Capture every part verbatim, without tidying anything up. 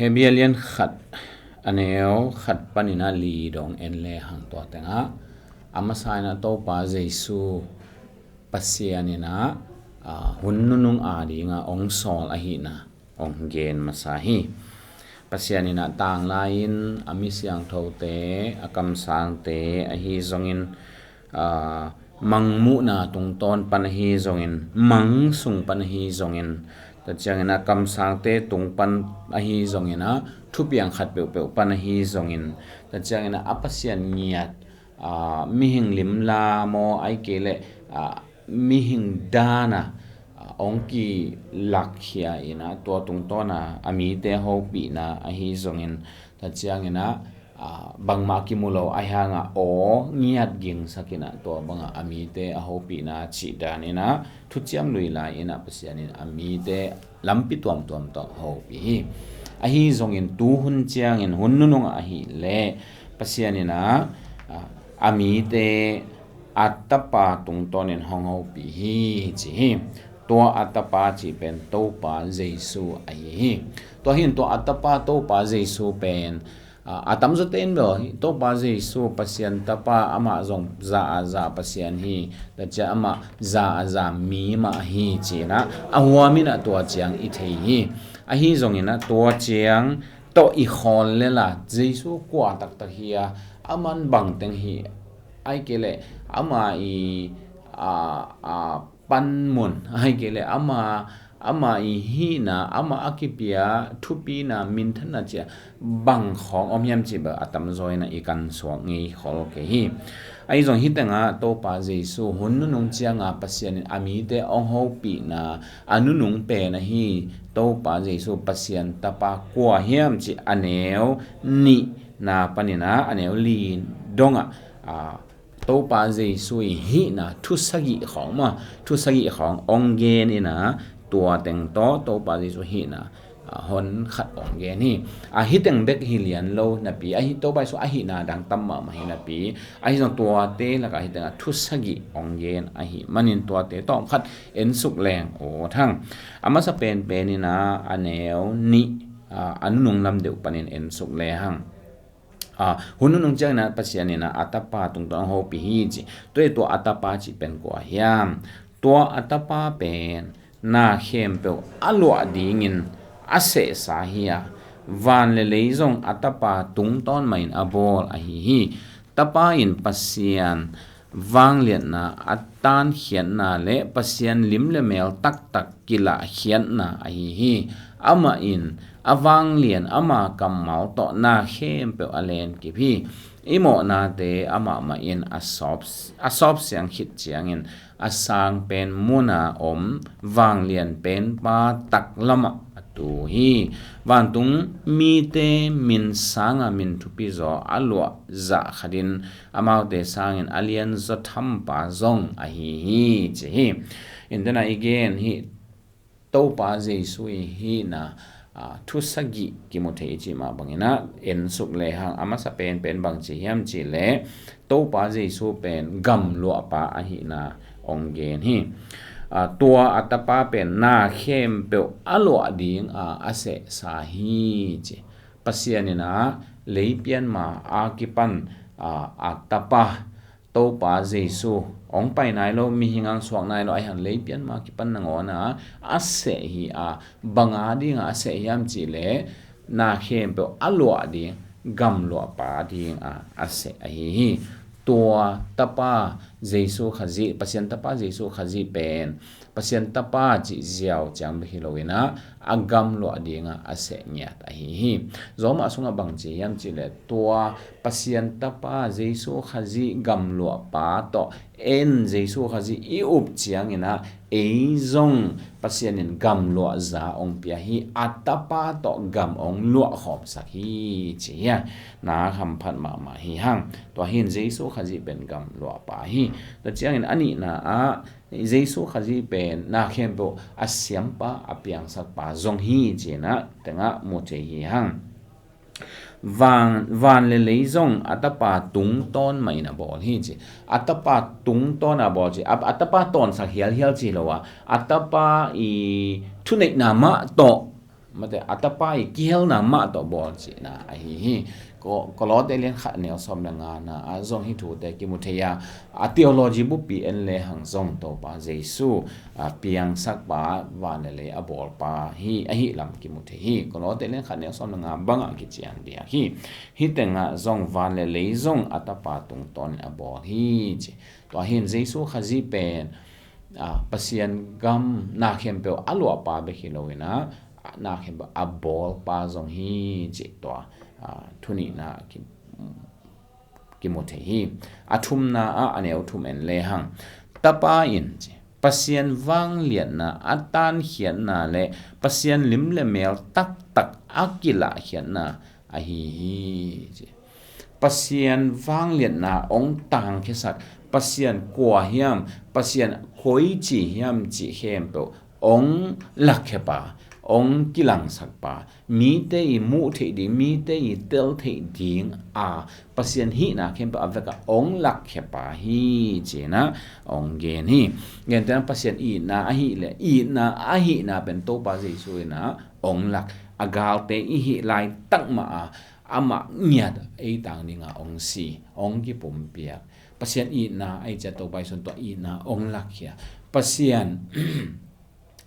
Hebru a lian khat, a neu khat panin a li dong en le hang. Tua tengah a masa in a Topa Jesu Pasian in a, a, hun nunung a dingah ong sawl ahihna ong gen masa hi. Pasian in a tanglai-in a mi siangthote, a kamsangte ahi zongin, a, mangmuhna tungtawn pan ahi zongin, mang sung pan ahi zongin, tua ciangin a kamsangte tung pan ahi zongin a, thupiang khat peuhpeuh pan ahi zongin, tua ciangin a, a Pasian ngiat, a, mihing limla maw, ahih kei leh, a, mihing dana, a, ong kilakkhia in a, tua tungtawn a, a mite hopihna ahi zongin, tua ciangin a, a, bangmah kimu lo ahi hangah aw ngiat gingsak in a, tua bangah a mite a hopihna cih dan in a, thuciam lui lai in a Pasian in a mite lampi tuamtuam tawh hopih hi. Ahi zongin tuhun ciangin hun nunung ah ahih leh Pasian in a, a, a mite a Tapa tungtawnin hong hopih hi, ci hi. Tua a Tapa cih pen Topa Jesu ahi hi. Tua hi in tua a Tapa Topa Jesu pen, a, a tamzawte in bel Topa Jesu Pasian Tapa, amah zong za a za Pasian hi, tua ciang amah za a za mi mah hi ci-in a, a huam in a tua ciang i thei hi. Ahi zongin a tua ciang tawh i khawl lel a, Jesu kua taktak hi a, aman bangteng hi, ahih kei leh ama i, a, a, panmun, ahih kei leh ama, ama i hihna, ama a kipia thupina, minthanna cih a bang khawng om hiam cih bel a tamzaw in a i kansuak ngei khol kei hi. Ahi zong hih tengah Topa Jesu hun nunung ciangah Pasian in a mite hong hopihna a nunung pen ahi Topa Jesu Pasian Tapa kua hiam cih a neu nihna panin a, a neu li dongah, a, Topa Jesu i hihna thu sagih khawng maw, thu sagih khawng hong gen in a, tua teng tawh Topa Jesu hihna, a, hon khat hong gen hi. A, hih teng bek hi lian lo napi, ahi Topa Jesu a hihna dang tam mahmah hi napi, ahi zong tuate lakah hih tengah thu sagih hong gen ahih manin tuate tawm khat ensuk leng ut hang. A masa penpen in a, a neu nih, a, a nunung lam deuh panin ensuk le hang. A, hun nunung ciangin a Pasian in a, a Tapa tungtawn hong hopih hi ci. Tua hi tua a Tapa cih pen kua hiam? Tua a Tapa pen na khempeuh a luah dingin a sehsa hi a, van le lei zong a Tapa tungtawn mahin a bawl ahi hi. Tapa in Pasian vangliatna a tankhiatna le Pasian lim le mel taktak kilahkhiatna ahi hi. Amah in a vanglian ama kammal tawh na khempeuh a lenkip hi. I mawhnate amah mah in a sawp, a sawp siang khit ciangin a sang pen muna om vanglian penpa taklamah a tu hi. Vantung mite min sanga min thupi zaw a luah zah khatin amaute sangin a lianzaw thampa zong ahi hi, ci hi. Intena i gen hi Topa Jesu i hihna, a, thu sagih kimu thei i cih mah bangin a ensuk le hang. A masa penpen bang ci hiam cih leh Topa Jesu pen gamluahpa ahihna hong gen hi. A, tua a Tapa pen na khempeuh a luah ding a, a sehsa hi ci. Pasian in a leipianma a kipan, a, a Tapa Topa Jesu hong pai nai lo, mihing hong suak nai lo, ahi hang leipianma kipan nangawn a a seh hi a, bang a dingah a seh hiam cih leh na khempeuh a luah ding gamluahpa dingah a seh ahi hi. Tua Tapa Jesu Khazih, Pasian Tapa Jesu Khazih pen Pasian Tapa cih ziau ciang bek hi lo in a, a gamluah dingah a seh ngiat ahi hi. Zawmah sungah bang ci hiam cih leh tua Pasian Tapa Jesu Khazih gamluahpa tawh en Jesu Khazih i up ciangin a, ei zong Pasian in gamluah za hong pia hi, a Tapa tawh gam hong luahkhawmsak hi ci hi a, na hamphat mahmah hi hang. Tua hi in Jesu Khazih pen gamluahpa hi. Tua ciangin a nihna ah Jesu Khazih pen na khempeuh a siampa, a piangsakpa zong hi ci-in a tengah mu thei hi hang. Van, van le lei zong a Tapa tungtawn mah in a bawl hi ci. A Tapa tungtawn a bawl ci. A, a Tapa tawnsak hialhial ci lo a, a Tapa i thuneihna mah tawh Mate, a tapa i kihelna mah tawh bawl cihna ahi hi. Ko-, Kolose lian khat neu sawm le ngana ah zong hih thute kimu thei a, a theology buppi en lehang zong Topa Jesu, a, piangsakpa, van le lei a bawlpa hi, ahi lam kimu thei hi. Kolose lian khat neu sawm le nga bangah kician diak hi. Hih tengah zong van le lei zong a tapa tungtawnin a bawl hi ci. Tua hin Jesu Khazih pen, a, Pasian gam na khempeuh a luahpa bek hi loinah, na khempeuh a bawlpa zong hi cih tua, a, thunihna ki, kimu thei hi. A thumna ah a neu thum en lehang, tapa in ci, Pasian vangliatna a tankhiatna le Pasian lim le mel taktak a kilahkhiatna ahi hi ci. Pasian vangliatna ong tangkhiasak, Pasian kua hiam, Pasian koici hiam cih khempeuh ong lakkhia pa, ong kilangsak pa, mite i muh theih ding, mite i tel theih ding a Pasian hihna khempeuh a vekah ong lakkhia pa hi cinah ong gen hi. Gentehna Pasian itna ahih leh, itna ahihna pen Topa Jesu inah ong lak, a galte i hih laitak mah a amah ngiat ei tang dinga ong si, ong kipumpiak. Pasian itna ahi ciah Topa Jesu in tua itna ong lakkhia. Pasian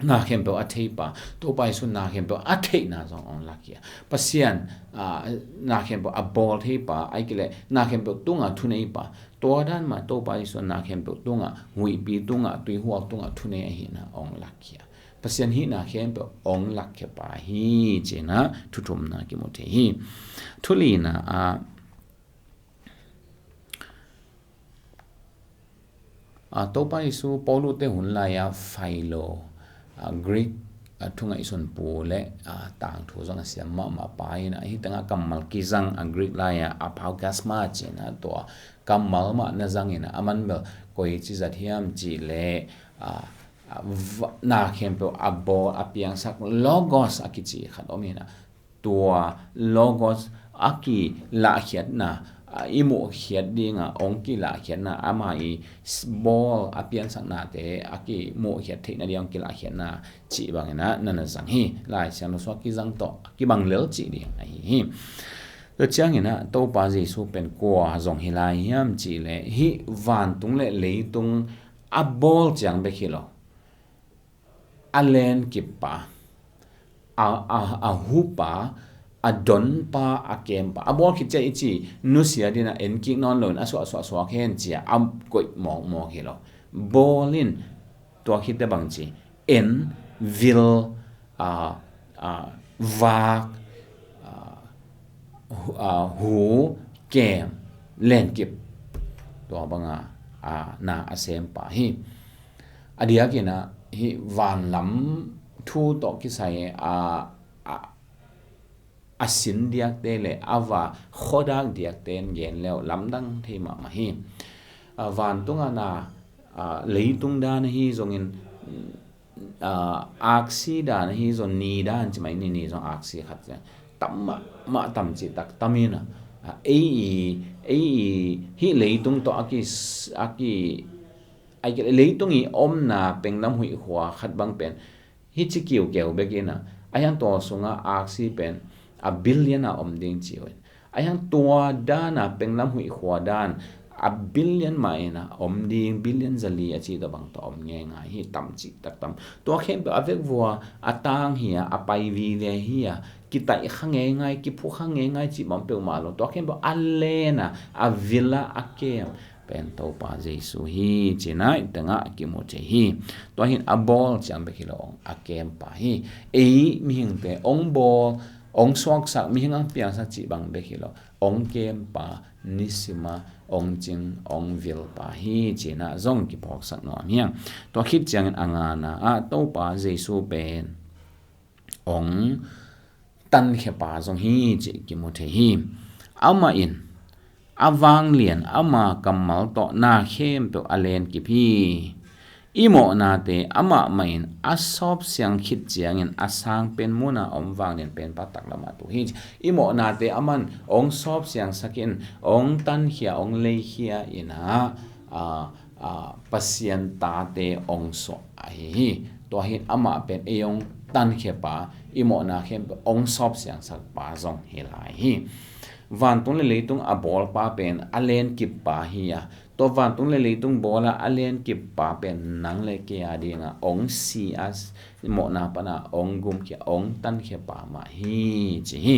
na khempeuh a theipa, Topa Jesu na khempeuh a theihna zong ong lakkhia. Pasian, a, na khempeuh a bawl theipa, ahi kei leh na khempeuh tunga thuneipa, tua dan mah Topa Jesu na khempeuh tunga, huihpi tunga, tuihual tunga thunei ahihna ong lakkhia. Pasian hihna khempeuh ong lakkhia pa hi cinah thu thumna kimu thei hi. Thu lina ah, a, Topa Jesu Paulu te hun lai-a Philo, a, Greek, a, thungaihsun pu le, a, tangthu zong a siam mahmah pa inah, hih tengah kammal kizang, a, Greek lai-a apaugasma cinah tua kammal mah na zang inah, a man bel koici zat hiam cih leh, a, a, va-, na khempeuh a bawl a piangsak Logos a kici khat om inah, tua Logos a kilahkhiatna, a, i muhkhiat dinga ong kilahkhiatna, ama i s-, bawl a piansaknate a kimuhkhiat theihna ding ong kilahkhiatna cih banginah na na zang hi. Lai Siangtho sungah kizang tawh kibang lel cih ding ahi hi. Tua cianginah Topa Jesu pen kua zong hi lai hiam cih leh, hih vantung le leitung a bawl ciang bek hi lo, a lenkippa, a, a, a hupa, a donpa, a kempa. A bawl khit ciang i ci nusia dinah en kik nawn loin a suah, suah, suak hen cia a koih mawkmawk hi lo. Bawl in tua khit teh bang ci, en, vil, a, a, vak, a, hu-, a, hu, kem, lenkip, tua banga, a, na a sempa hi. A diakinah hih vanlam thu tawh kisai a, a, a sin diakte le a va khuadak diakte in gen le uh lamdang thei mahmah hi. A, vantunga na, a, leitung dan ahi zongin, a, aksi dan ahi zong ni dan ci mai ni, ni zong aksi khat ciang tam mahmah, tam cihtak tam inah, a, ei i, ei i hih leitung tawh a ki, a ki, a ki, leitung i omna penglam huih khua khat bang pen hih ci kiukeu bek inah, a hiang tua sungah aksi pen a billion a om ding ci uh in, a hiang tua dana penglam huih khua dan a billion mah inah om ding, billion zali a ci tawh bang tawh om ngeingai hi, tam cihtak tam. Tua khempeuh a vekvua a tang hi a, a pai vive hi a, kitaih kha ngeingai, kiphu kha ngeingai cih bang peuhmah lo. Tua khempeuh a lena, a vila, a kem pen Topa Jesu hi cinah i tengah kimu thei hi. Tua hin a bawl ciang bek hi lo, ong a kempa hi. Ei mihingte ong bawl, ong suaksak, mihing ang piangsak cih bang bek hi lo, ong kempa, nisima ong cing, ong vilpa hi cinah zong kiphawksak nuam hiang. Tua khit ciangin a ngana ah Topa Jesu pen ong tankhiapa zong hi cih kimu thei hi. Amah in a vanglian ama kammal tawh na khempeuh a lenkip hi. I mawhnate amah mah in a sawpsiang khit ciangin a sangpen muna om vanglian penpa taklamah tu hi. I mawhnate aman ong sawpsiangsak in, ong tankhia, ong leikhia inah, a, a, Pasian tate ong suah ahi hi. Tua hin amah pen ei ong tankhiapa, i mawhna khempeuh hong sawp siangsak pa zong hi lai hi. Vantung le leitung a bawlpa pen a lenkip pa hi a, tua vantung le leitung bawl a a lenkip pa pen nang le kei a dingah hong si a, mawhna pana hong gumkhia, hong tankhia pa mah hi ci hi.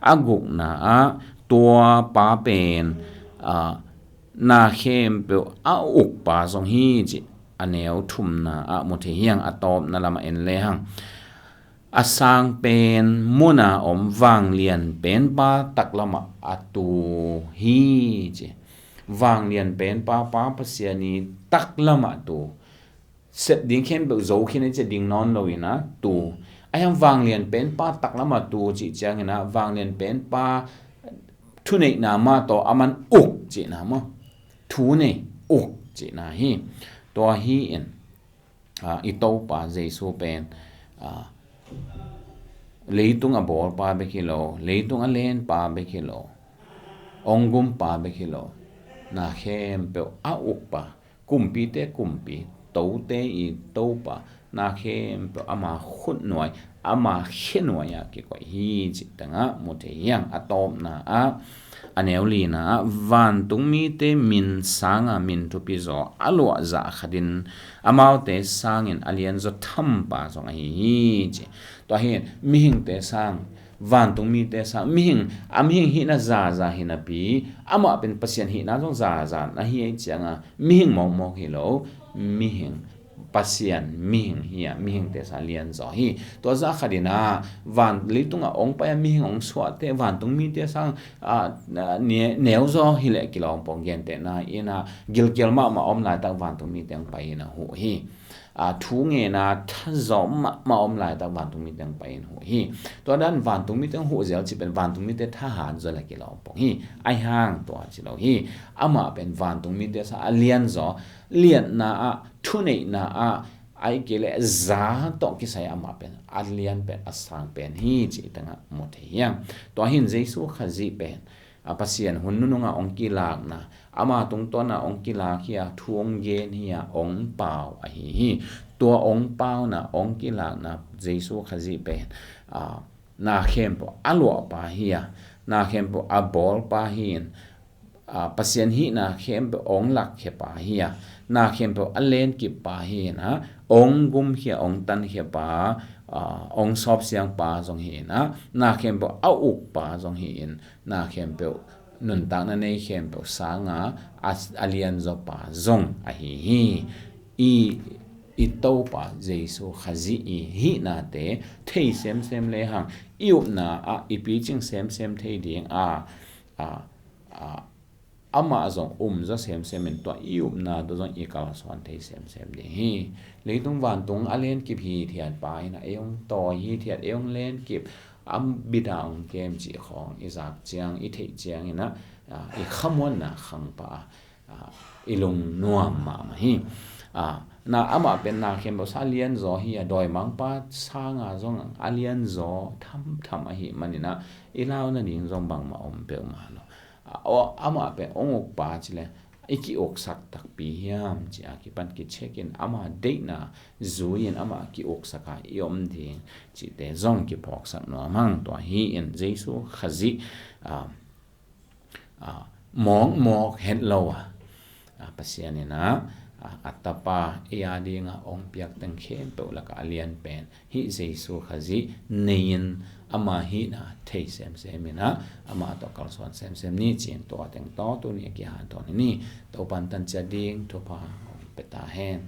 A gukna ah tua pa pen, ah, na khempeuh a uk pa zong hi ci a neu thumna ah mu thei hi hang. A tawpna lamah en lehang, a sang pen muna om vanglian penpa taklamah a tu hi ci. Vanglian penpa Pa Pasian i taklamah tu, sep ding khempeuh zo khin a ci ding nawn lo in a tu. A hiang vanglian penpa taklamah tu cih ciangin a vanglian penpa thuneihna mah tawh a man uk cihna maw? Thu nei uk cihna hi. Tua hi in, ah, i Topa Jesu pen, ah, leitung a bawlpa bek hi lo, leitung a lenpa bek hi lo, hong gumpa bek hi lo, na khempeuh a ukpa, kumpite kumpi, tote i Topa, na khempeuh ama khutnuai, ama khenuai ah kikoih hi cih tengah mu thei hi hang. A tawpna ah, a neu lina ah, vantung mite min sanga min thupi zaw a luah zah khatin amaute sangin a lianzaw thampa zong ahi hi ci. Tua hi mihingte sang, vantung mite sang, mihing, a mihing hihna zaza hi napi, amah pen Pasian hihna zong zaza na hi ei cianga mihing mawkmawk hi lo, mihing Pasian mihing hi a, mihingte sang lianzaw hi. Tua zah khatin a van leitungah hong pai a mihing hong suahte vantung mite sang, ah, ne-, neuzaw hi leh kilawm pong, gentehna in a gilkial mahmah om laitak vantung mite hong pai in a huh hi. Ah, thu ngen a thazaw mahmah om laitak vantung mite hong pai in huh hi. Tua dan vantung mite hong huh zel cih pen vantung mite thahat zaw leh kilawm pong hi. Ahi hang tua ci lo hi. Amah pen vantung mite sang a lianzaw, liatna ah, thuneihna ah, ahih kei leh za tawh kisai amah pen a lian pen, a sang pen hi cih tengah mu thei hi hang. Tua hi in Jesu Khazih pen, a, Pasian hun nunungah hong kilakna, ama tungtawna hong kilak hi a, thu hong gen hi a, hong pau ahi hi. Tua hong pauna, hong kilakna Jesu Khazih pen, a, na khempeuh a luahpa hi a, na khempeuh a bawlpa hi in, a, Pasian hihna khempeuh hong lakkhia pa hi a, na khempeuh a lenkip pa hi in a, hong gumkhia, hong tankhia pa, a, hong sawpsiang pa zong hi in a, na khempeuh a uk pa zong hi in, na khempeuh, nuntakna nei khempeuh sanga a, a lianzaw pa zong ahi hi. I, i Topa Jesu Khazih i hihnate thei semsem lehang, i upna ah i picing semsem thei ding a, a, a, amah zong umzaw semsem in tua i upna tawh zong i kalsuan thei semsem ding hi. Leitung vantung a lenkip hithiat pa in a, ei hong tawi hithiat, ei hong lenkip, a bit a hong kem cih khawng i zak ciang, i theih ciang in a, a, i khamuanna khang pah a, a, i lungnuam mahmah hi. A, na amah pen na khempeuh sang lianzaw hi a, dawimangpa sanga zong a lianzaw thamtham ahih manin a, i lau nading zong bangmah om peuhmah lo. A, aw, amah pen hong ukpa ci leh i ki-uksak takpi hiam ci a kipan kicheck in, ama deihna zui in ama ki-uksak a i om ding cihte zong kiphawksak nuam hang. Tua hi in Jesu Khazih, a, a, mawkmawk het lo a, a, Pasian in a, a, a Tapa ei a dinga hong piak teng khempeuh lakah a lian pen hih Jesu Khazih nei in ama hihna thei semsem in a, amah tawh kalsuan semsem ni ci-in tua teng tawh tuni a kihanthawn ni. Topan tanciat ding thupha hong pia ta hen.